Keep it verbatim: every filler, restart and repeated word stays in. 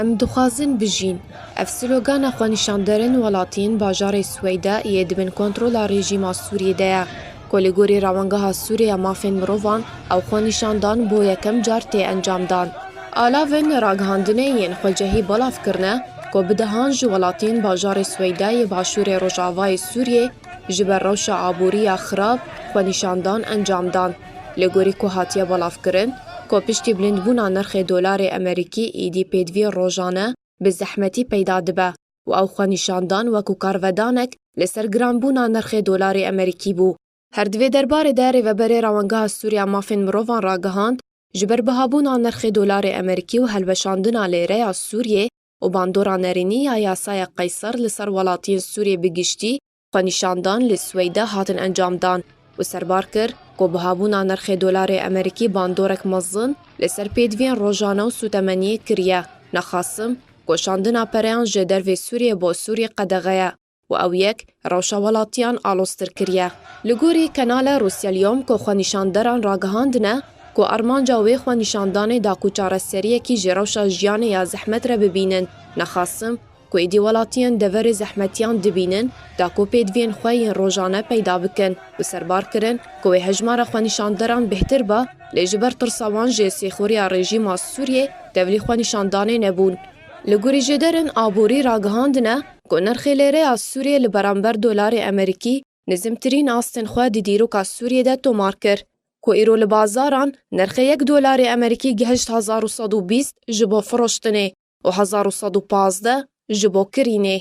Em dixwazin bijîn. Ev slogana xwenîşanderin welatiyên bajarê Swêde yê di bin kontrola rejîma Sûriyê de ye, ku li gorî Rawengeha Sûrî ya Mafên Mirovan ew xwenîşandan bo yekem car tê encamdan. Alavên ragihandinê yên xwecihî belav kirine ku bi dehan ji welatiyên bajarê Swêde yê başûrê rojavayê Sûriyê ji ber rewşa aborî ya xirab xwenîşandan encamdan. Li gorî ku hatiye belavkirin, ku piştî bilindbûna nirxê dolarê Amerîkî îdî pêdiviyên rojane bi zehmetî peyda dibe û ew xwenîşandan wekû karvedanek li ser giranbûna nirxê dolarê Amerîkî bû. Her di vê derbarê de Rêveberê Rawengeha Sûriya Mafên Mirovan ragihand, ji ber bihabûna nirxê dolarê Amerîkî û hilweşandina lêreya Sûriyê û bandora nerînî ya yasaya Qeyser li ser welatiyên Sûriyê bi giştî, xwenîşandan li Swêde hatin encamdan û serbar kir ku bihabûna nirxê dolarê Amerîkî bandorek mezin li ser pêdiviyên rojane û sûtemeniyê kiriye, nexasim ku şandina pereyan ji dervê Sûriyê bo Sûriyê qedexe ye û ew yek rewşa welatiyan aloztir kiriye. Li gorî Kanala Rûsya Lyom ku xwenîşanderan ragihandine ku armanca wê xwenîşandanê da ku çareseriyekî ji rewşa jiyanê ya zehmet re bibînin, nexasim ku êdî welatiyên deverê zehmetiyan dibînin, da ku pêdiviyên xwe yên rojane peyda bikin û serbar kirin ku wê hejmara xwenîşanderan bêhtir ba, lê ji ber tirsa wan ji sêxuriya rejîma Sûriyê tevlî xwenîşandanê nebûn. Li gorî jêderên aborî ragihandine ku nirxê lêreya Sûriyê li beramber dolarê Amerîkî nizimtirîn astên xwe di dîroka Sûriyê de tomar kir, ku îro li bazaran nirxê yek dolarê Amerîkî gihişt hezar û sed û bîst ji bo firoştinê û hezar û sed û pazdeh ji bo kirînê.